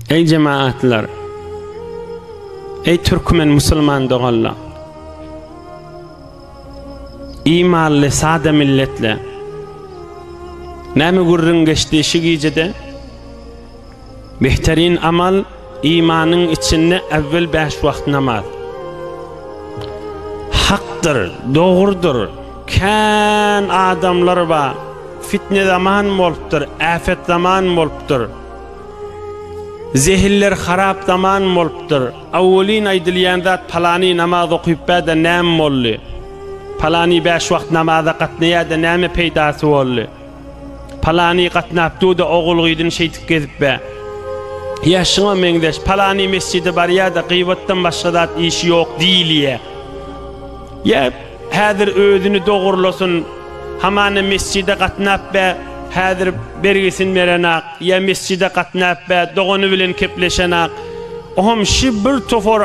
Eý jemaatlar! Eý türkmen musulman doganlar! Imanly sada milletler! Näme gürrüň geçdi şu gijede? Behterin amal imanyň içinde äwwel bäş wagt namaz. Hakdyr, dogrudyr, kän adamlar bar, fitne zaman bolupdyr, äfet zaman bolupdyr. Zehiller harap zaman bolupdyr. Awwelin aýdylýan zat palany namaz okyp bä-de näme boldy? Palany bäş wagt namaza gatnaýa-da näme peýdasy boldy? Palany gatnap dur-da ogul-gyzyny şeýdip gezip bä. Ýa şuňa meňzeş, palany mesjide barýa-da gyýbatdan başga zat işi ýok diýilýä. Ýa häzir özüni dogrulasyn, hamana mesjide gatnap bä, häzir bergisini berenak, ýa mesjide gatnap bä, dogany bilen kepleşenak. Oňam şi bir topar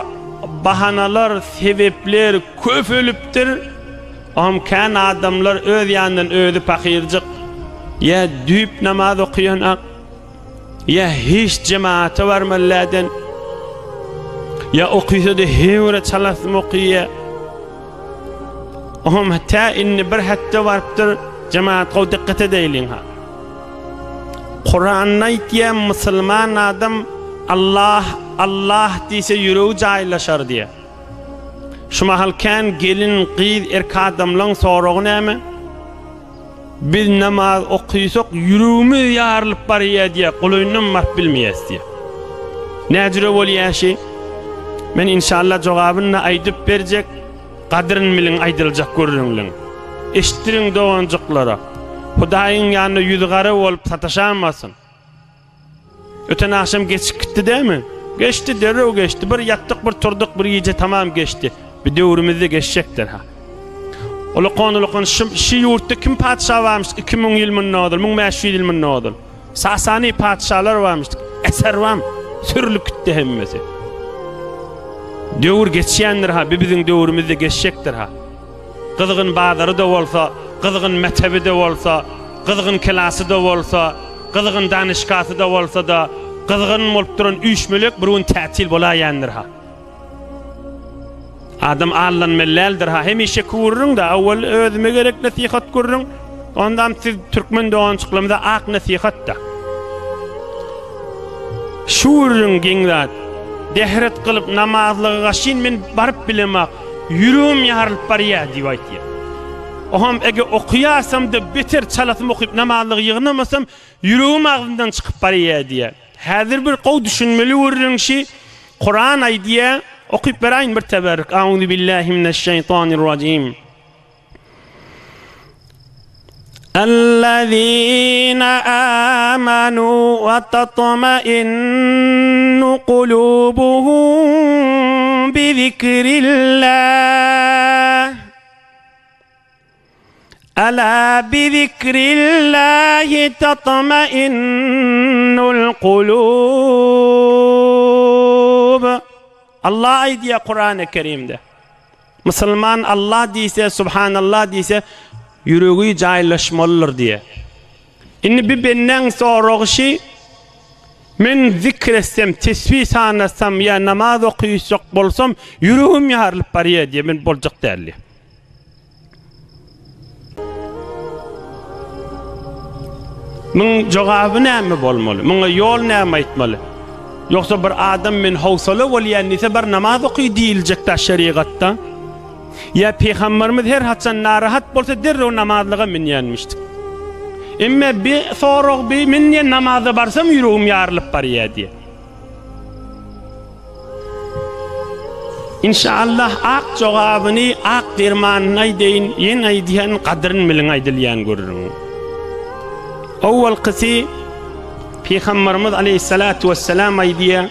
bahanalar, sebepler köpelipdir. Oňam kän adamlar öz ýanyndan özi pahyrjyk, ýa düýp namaz okaýanak, ýa hiç jemagata barmaly läden, ýa okysa-da heýwere çalasym okyýa. Oňam tä indi bir hetde barypdyr, jemagat gowy dikgat edeýliň ha. Kuranda aýtýar, musulman adam Allah, Allah diýse ýüregi jaýlaşar diýýär. Şu mahal kän gelin, gyz, erk adamlaň soragy näme? Biz namaz okysak ýüregimiz ýarylyp barýar diýýär, golaýyndan baryp bilmeýäs diýýär. Näjüre bolýar şi? Men inşallah jogabyny-da aýdyp berjek, gadyryn biliň aýdyljak gürrüňliň. Eşitdiriň doganjyklara. Hudaýyň ýanynda ýüzi gara bolup sataşamasyn. Öten agşam geçip gitdi dämi? Geçdi, derrew geçdi. Bir ýatdyk, bir turdyk, bir gije tamam geçdi. Bir döwrümizde geçjekdir ha. Ulakan ulakan şu, şu ýurtda kim patyşa barmyş 2000 ýyl mundan ozal, 1500 ýyl mundan ozal. Sasani patyşalar barmyş. Eser barm, sürülip gitdi hemmesi. Döwür geçýändir ha, bir biziň döwrümizde geçjekdir ha. Gyzgyn bazary-da bolsa, gyzgyn metebi-de bolsa, gyzgyn kelasy-da bolsa, gyzgyn danyşgasy-da bolsa-da, gyzgyn bolup duran üýşmelek bir gün tätil bolaýandyr-ha. Adam aldanmaly däldir-ha. Hemişeki gürrüň-dä, owal özüme gerek nesihat gürrüň, ondam siz türkmen doganjyklarymyza ak nesihat-da. Şu gürrüň geň zat. Dehret kylyp namazlyga gaşyn men baryp bilemak. Ýüregim ýarylyp barýar diýip aýtýar. Oham ege okaýasam-da beter çalasym okyp namazlygy ýygnamasam ýüregim agzymdan çykyp barýar diýýär. Häzir bir gowy düşünmeli gürrüň şi Kuran aýdýar, okyp beräýin bir teberrük. Auzubillahi mineşşeýtanirrajim. Ellezine amanu we tatmainnu kulubuhum bi zikrillah. Ala bi zikrillahi tatmainnul kulub. Allah aýdýar Kurany Kerimde. Musulman Allah diýse, Subhanallah diýse, ýüregi jaýlaşmalydyr diýýär. Indi bir bendäň soragy şi, men zikr etsem, tesbih sanasam ýa namaz okyjak bolsam, ýüregim ýarylyp barýar diýýär, men boljak däl diýýär. Muň jogaby näme bolmaly? Muňa ýol näme aýtmaly? Ýogsa bir adam men howsala bolýan diýse bar namaz oky diýiljekdä şerigatda. Ýa pygamberimiz her haçan narahat bolsa derrew namazlyga münýänmişdik. Emme bi sorag bi men diýen namaza barsam ýüregim ýarylyp barýa diýe. Inşallah ak jogabyny ak dermanyny aýdaýyn ýene aýdýan gadyryn biliň aýdylýan gürrüňiň. Owalkysy Pygamberimiz aleýhissalatu wessalam aýdýar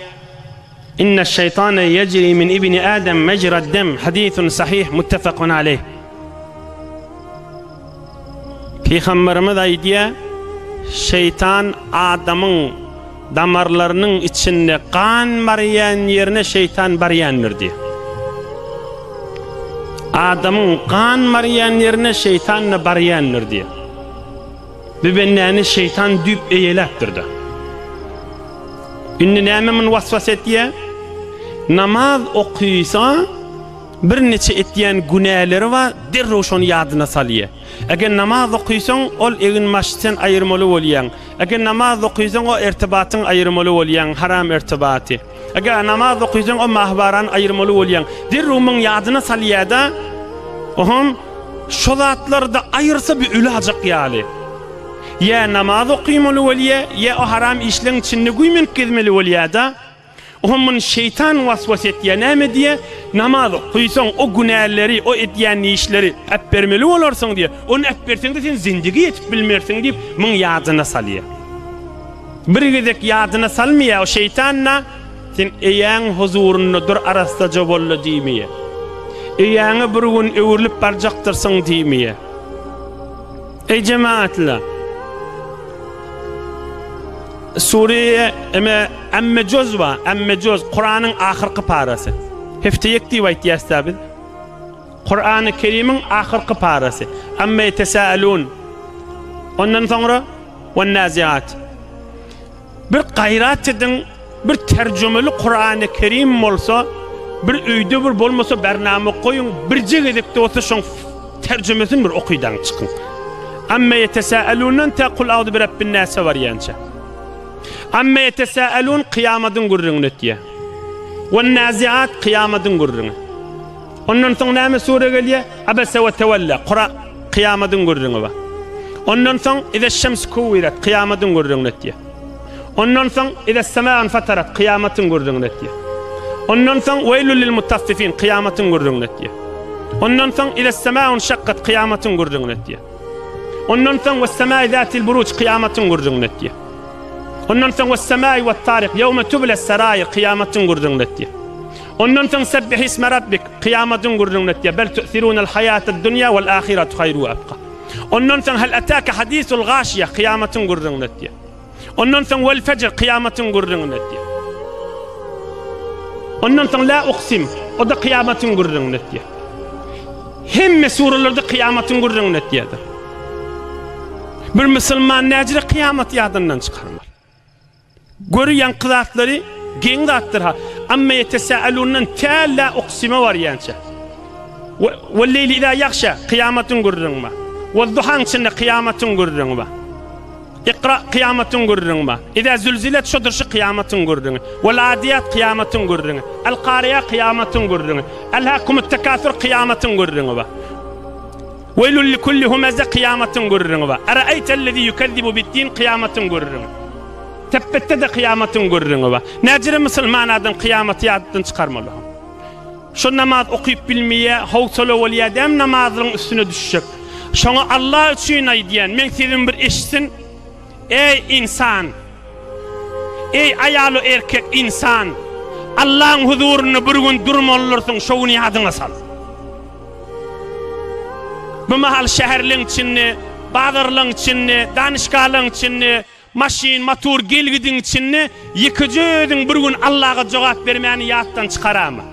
Inne şeýtane ýejri min ibni Adem mejrad dem hadisun sahih muttefakun aleýh. Pygamberimiz aýdýar, Şeýtan adamyň damarlarynyň içinde gan barýan ýerine şeýtan barýandyr diýýär. Adamyň gan barýan ýerine şeýtan-da barýandyr diýýär. Bu bendäni şeýtan düýp eýeläpdir-de. Indi näme muny waswas etýär? Namaz okysa birniçe etýän günäleri bar, derrew şony ýadyna salýar. Eger namaz okysaň, ol egin-başy sen aýyrmaly bolýaň. Eger namaz okysaň, o ertibatyňy aýyrmaly bolýaň, haram ertibaty. Eger namaz okysaň, o mahbarany aýyrmaly bolýaň. Derrew muň ýadyna salýar-da, oňam şo zatlary-da aýyrsa bir ölajak ýaly. Ýa namaz okymaly bolýa, ýa o haram işleň içinde güýmenip gezmeli bolýa-da. Oňam muny şeýtan was-was etýär. Näme diýýär? Namaz okysaň, o günäleri, o edýän işleri äpbermeli bolarsyň diýýär. Ony äpberseň-de sen zindigi ýetip bilmersiň diýip, muň ýadyna salýar. Bir gezek ýadyna salmaýar o şeýtan-da, sen eýäň huzurynda dur arassaja bol-da diýmeýär. Eýäňe bir gün öwrülip barjakdyrsyň diýmeýär. Eý jemagatlar! Sure eme Amme jöz bar, Amme jöz Kuranyň ahyrky parasy. Hefte ýek diýip aýtýas-da biz. Kurany Kerimiň ahyrky parasy. Amme ýetesâelûn. Ondan soňra Wen-naziat. Bir gaýrat ediň, bir terjümeli Kurany Kerim bolsa, bir öýde bir bolmasa bernama goýuň, birje gezekde bolsa şoň terjümesini bir okydaň çykyň. Amme ýetesâelûndan tä Kul auzu birebbin-nâse barýança. Amme ýetesâelûn kyýamadyň gürrüňini etýär. Wen-naziat kyýamadyň gürrüňi. Ondan soň näme sure gelýär? Abese we tewelle, Kura, kyýamadyň gürrüňi bar. Ondan soň Izeş-şemsu kuwwiret, kyýamadyň gürrüňini etýär. Ondan soň Ize's-semâ infatarat, kyýamatyň gürrüňini etýär. Ondan soň Weýlül lil-mutaffifin, kyýamatyň gürrüňini etýär. Ondan soň Ize's-semâ inşakkat, kyýamatyň gürrüňini etýär. Ondan soň Wes-semâi zâtil-buruj, kyýamatyň gürrüňini etýär. Ondan soň Wes-semâi wet-taryk, ýewme tubles-seraýir, kyýamatyň gürrüňini etýär. Ondan soň Sebbihisme Rabbik, kyýamatyň gürrüňini etýär, Bel tu'thirunel haýatad dunýa wal ahiratu haýru we abka. Ondan soň Hel etâke hadisul gaşiýe, kyýamatyň gürrüňini etýär. Ondan soň Wel fejr, kyýamatyň gürrüňini etýär. Ondan soň La uksim, o-da kyýamatyň gürrüňini etýär. Hemme suralarda kyýamatyň gürrüňini etýärdir. Bir musulman näjire kyýamaty ýadyndan çykarmaly. Gör ýaňky zatlary geň zatdyr ha. Amma ýetesâelûndan tä lâ uksime barýança. Wel-leýli izâ ýagşâ, kyýamatyň gürrüňi bar. Wed-duhaň içinde kyýamatyň gürrüňi bar. Ikra, kyýamatyň gürrüňi bar. Izâ zülzilet şodur şu kyýamatyň gürrüňi. Wel-âdiýat kyýamatyň gürrüňi. El-Kariýa kyýamatyň gürrüňi. Elhâkumut-tekâsür kyýamatyň gürrüňi bar. Weýlül likulli humeze kyýamatyň gürrüňi bar. Eraeýtellezî ýukezzibu bid-din kyýamatyň gürrüňi. Tepbetde-de kyýamatyň gürrüňi bar. Näjere musulman adam kyýamaty ýatdan çykarmaly. Şo namaz okyp bilmeýär, howsala bolýar däm namazlygyň üstüne düşjek. Şoňa Allah üçin aýdýan, meň sesimi bir eşitsin. Eý ynsan! Eý aýal-u erkek ynsan! Allaň huzurynda bir gün durmalydyrsyň, şo güni ýadyňa sal. Bu mahal şäherleň içinde, bazarlaň içinde, danyşgalaň içinde, maşyn, motor gel-gidiň içinde ýekeje özüň bir gün Allaga jogap bermäni ýatdan çykarama.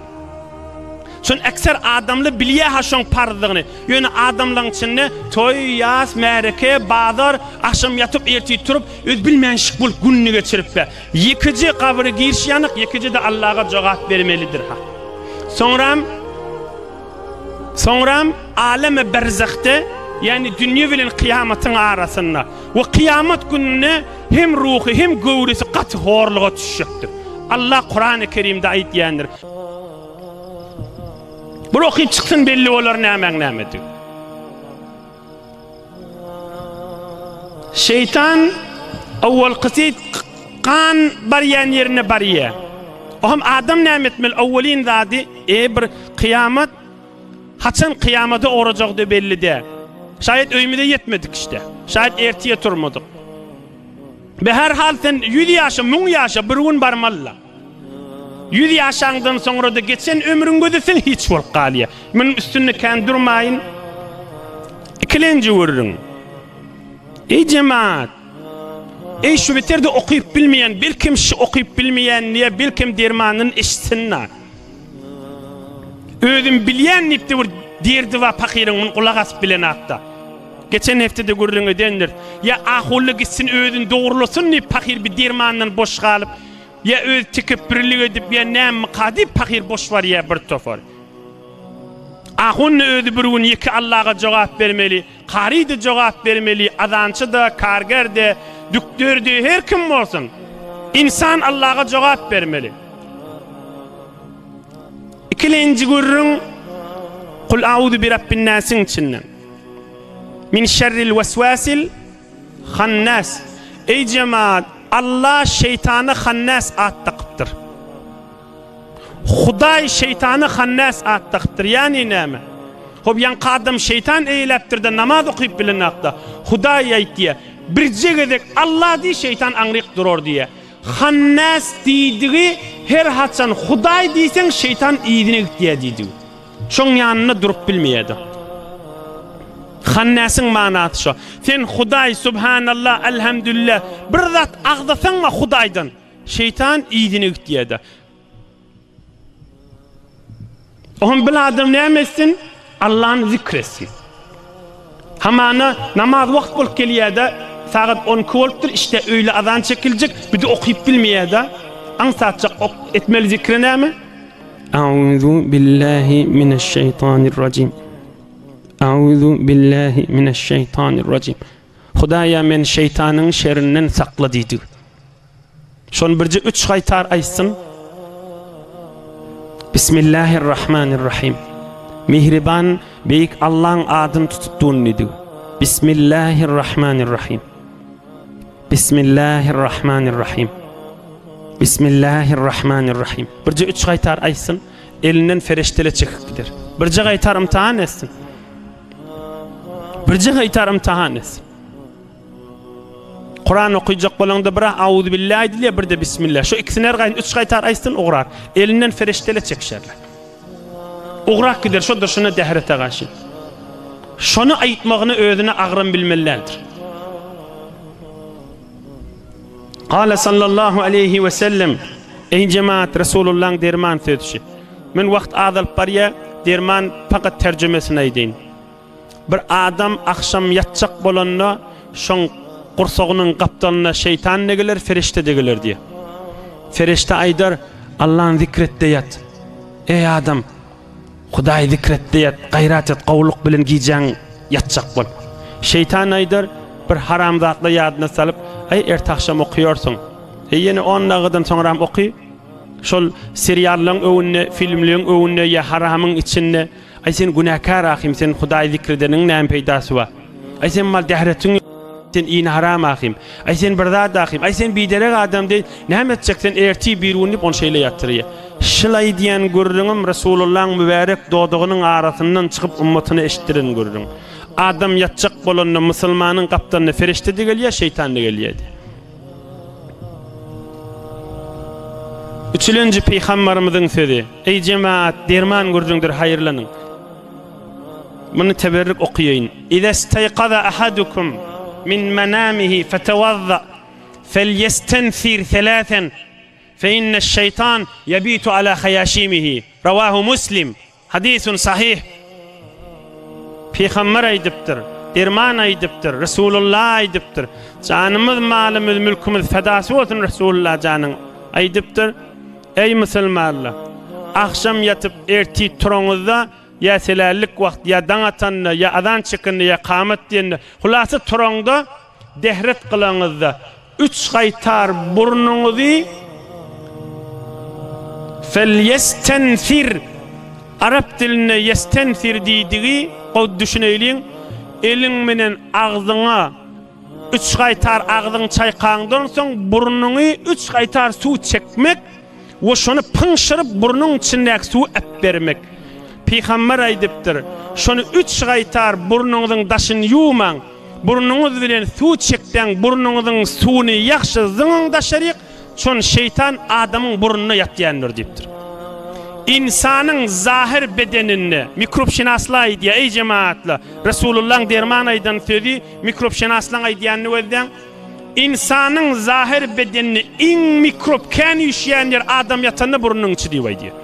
Şony ekser adamlar bilýär-ha şoň parzdygyny. Ýöne adamlaň içinde toý, ýas, märeke, bazar, agşam ýatyp, ertir turup, öz bilmänşik bolup gününi geçirip-de, ýekeje gabyra giriş ýanyk, ýekeje-de Allaga jogap bermelidir-ha. Soňram Soňram aleme berzahde, ýagny dünýe bilen kyýamatyň arasynda we kyýamat gününde hem ruhy hem göwresi gaty horluga düşjekdir. Allah Kurany Kerimde aýdýandyr. Bir okyp çyksyn belli bolar nämäň nämedigi. Şeýtan owalkysy gan barýan ýerine barýar. Ohm adam näme etmeli? Owalyn zady, e bir kyýamat haçan kyýamada ugrajagdy belli däl. Şaýat öýümize ýetmedik işte. Şaýat ertir turmadyk. Be her hal sen 100 ýaşa, 1000 ýaşa bir gün barmaly. Ýüz ýaşaňdan soňra-da geçen ömrüň gözüsin hiç bolup galýar. Munuň üstünde kän durmaýyn. Ikilenji gürrüň. Eý jemaat! Eý şu beter-de okyp bilmeýän, belkem şu okyp bilmeýän diýýär, belkem dermanyny eşitsin-dä. Özüm bilýän diýip-de bir derdi bar pahyryň, muny gulak asyp bilenakda. Geçen hepde-de gürrüň edendir. Ýa ahunly gitsin özüni dogrulasyn diýip pahyr bir dermandan boş galyp. Ýa özi tekepbirlik edip ýa nämika diýip pahyr boş barýar bir topar. Ahun-da özi bir gün ýeke Allaga jogap bermeli, kary-da jogap bermeli, azançy-da, karger-de, dükder-de, her kim bolsun. Ynsan Allaga jogap bermeli. Ikilenji gürrüň Kul auzu bi rabbin nasiň içinden. Min şerril weswasil Hannas. Eý jemaat, Allah şeýtana Hannas at dakypdyr. Hudaý şeýtana Hannas at dakypdyr. Ýagny näme? Hop ýaňky adam şeýtan eýläpdir-de namaz okyp bilenakda. Hudaý aýtýar, birje gezek Allah diý şeýtan aňryk durar diýýär. Hannas diýdigi her haçan Hudaý diýseň şeýtan yzyna gitýär diýdigi. Şoň ýanynda durup bilmeýärdi. Hannäsiň manasy şo. Sen Hudaý, Subhanallah, Elhamdülillah bir zat agzasaň-a Hudaýdan, şeýtan yzyna gitýärdi. Oňa bil adam näme etsin? Allany zikr etsin. Hamana namaz wagt bolup gelýär-de, sagat 12 bolupdyr, işte öýle azan çekiljek, bir de okyp bilmeýär-de. Aňsatjak ok etmeli zikri näme? Auzu billahi mineşşeýtanirrajim. Auzu billahi mineşşeýtanirrajim. Hudaýa meni şeýtanyň şerinden sakla diýdi. Şony birje üç gaýtar aýtsyn. Bismillahirrahmanirrahim. Mihriban beýik Allaň adyny tutup dun diýdi. Bismillahirrahmanirrahim. Bismillahirrahmanirrahim. Bismillahirrahmanirrahim. Birje üç gaýtar aýtsyn, elinden fereştele çekip gider. Birje gaýtar imtihan etsin. Birje gaýtar imtihan etsin. Kuran okuyacak bolanda bir auzubillah aýdylýar, bir de bismillah. Şu ikisini her gaýyn üç gaýtar aýtsyn ugrar. Elinden fereştele çekişerler. Ugrak gider şo durşuna dährete garşy. Şony aýtmagyny özüne agram bilmeli däldir. Gala sallallahu aleýhi we sellem Eý jemaat Resulullaň derman sözşi. Men wagt azalyp barýa, derman pakat terjümesini aýdaýyn. Bir adam agşam ýatjak bolanda şoň gursagynyň gapdalynda şeýtan-da geler, ferişde-de geler diýýär. Ferişde aýdar, Allany zikr et-de ýat. Eý adam, Hudaýy zikr et-de ýat, gaýrat et, gowulyk bilen gijäň ýatjak bol. Şeýtan aýdar, bir haram zatlar ýadyna salyp, Aý, erte agşam okaýarsyň. Eý, ýene on dagydan soňram oky. Şol seriallaryň öwünde, filmleň öwünde ýa haramyň içinde Aý sen günäkär ahym sen Hudaýy zikredeniň näme peýdasy bar? Aý sen mal dähretiň ýok sen ini haram ahym. Aý sen bir zat ahym. Aý sen biderek adam deý näme etjek sen ertir bir gün diýip ony şeýle ýatyrýa. Şul aýdýan gürrüňim Resulullaň mübärek dodagynyň arasyndan çykyp ummatyna eşitdiren gürrüň. Adam ýatjak bolanda musulmanyň gapdalyna ferişde-de gelýär, şeýtan-da gelýär diýýär. Üçülenji pygambarymyzyň sözi, Eý jemaat, derman gürrüňdir haýyrlanyň. Muny teberrik okaýaýyn. Izestaýkaza ahadukum min manamihi fetewazza felýestensir selasen fe inneş-şeýtan ýebitu ala haýaşimihi. Rawahu Muslim. Hadisun sahyh. Pygamber aýdypdyr, derman aýdypdyr, Resulullah aýdypdyr. Janymyz, malymyz, mülkümiz fedasy bolsun Resulullah janyň aýdypdyr. Eý musulmanlar! Agşam ýatyp ertir turaňyzda ýa selällik wagt, ýa daň atanda, ýa azan çekende, ýa kamat diýende, hulasa turaňda dehret kylaňyzda Üç gaýtar burnuňyzy Felýestenfir Arap dilinde ýestenfir diýdigi gowy düşüneýliň eliň menen agzyňa üç gaýtar agzyňy çaýkaňdan soň burnuňy üç gaýtar suw çekmek we şony pyňşyryp burnuň içindäki suwy äpbermek. Pygamber aýdypdyr, Şony üç gaýtar burnuňyzyň daşyny ýuwmaň, Burnuňyz bilen suw çekseň burnuňyzyň suwuny ýagşy zyňyň daşaryk, şon şeýtan adamyň burnunda ýatýandyr diýipdir. Ynsanyň zahyr bedeninde mikrobşynaslar aýdýar, eý jemagatlar, Resulullaň derman aýdan sözi mikrobşynaslaň aýdýanyny gözläň. Ynsanyň zahyr bedeninde iň mikrob kän üýşýän ýer adam ýatanda burnunyň içi diýip aýdýar.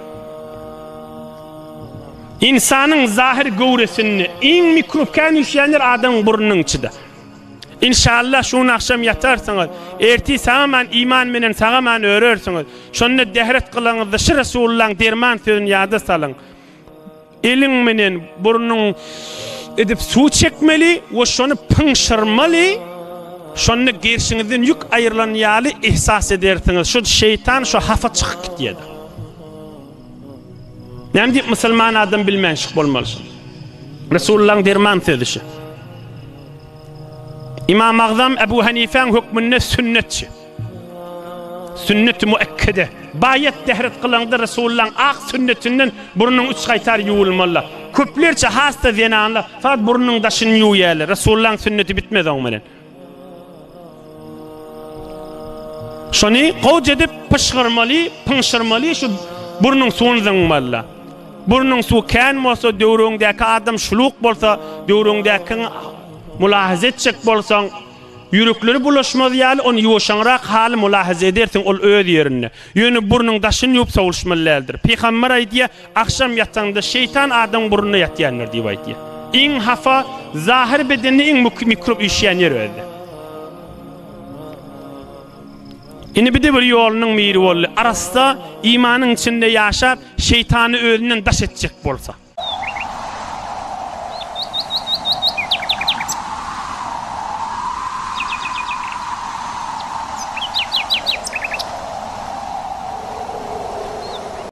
Ynsanyň zahyr göwresinde iň mikrob kän üýşýän ýer adamyň burnunyň içidir. Inşallah şu gün agşam ýatarsyňyz. Ertir sagaman iman menen sagaman örersiňiz. Şonda dehret kylaňyzda şu Resulullaň derman sözüni ýada salyň. Eliň menen burnuň edip suw çekmeli we şony pyňşyrmaly. Şonda gerşiňizden ýük aýrylan ýaly ihsas edersiňiz. Şu şeýtan şu hafa çykyp gitýär. Näme diýip musulman adam bilmänşik bolmaly şuny. Resulullaň derman sözi şu. Imam Agzam Ebu Hanifäň hökmünde sünnetçi. Sünneti muekkede. Baýat dehret kylaňda Resulullaň ak sünnetinden burnuň üç gaýtar ýuwulmaly. Köplerçe has-da zenanlar faqat burnuň daşyny ýuwýarlar. Resulullaň sünneti bitmez oň bilen. Şony gowja edip pyşgyrmaly, pyňşyrmaly, şu burnuň suwuny zyňmaly. Burnuň suwy kän bolsa, döwrüňdäki adam şuluk bolsa, döwrüňdäkiň mulahaza etjek bolsaň, ýürekleri bulaşmaz ýaly ony ýuwaşaňrak haly mulahaza edersiň, ol öz ýerinde. Ýöne burnuň daşyny ýuwup sowulşmaly däldir. Pygamber aýdýar, Agşam ýataňda şeýtan adamyň burnunda ýatýandyr diýip aýdýar. Iň hapa, zahyr bedende iň mikrop üýşýän ýer özde. Indi bir-de bir ýolunyň biri boldy. Arassa imanyň içinde ýaşap, şeýtany özünden daş etjek bolsa.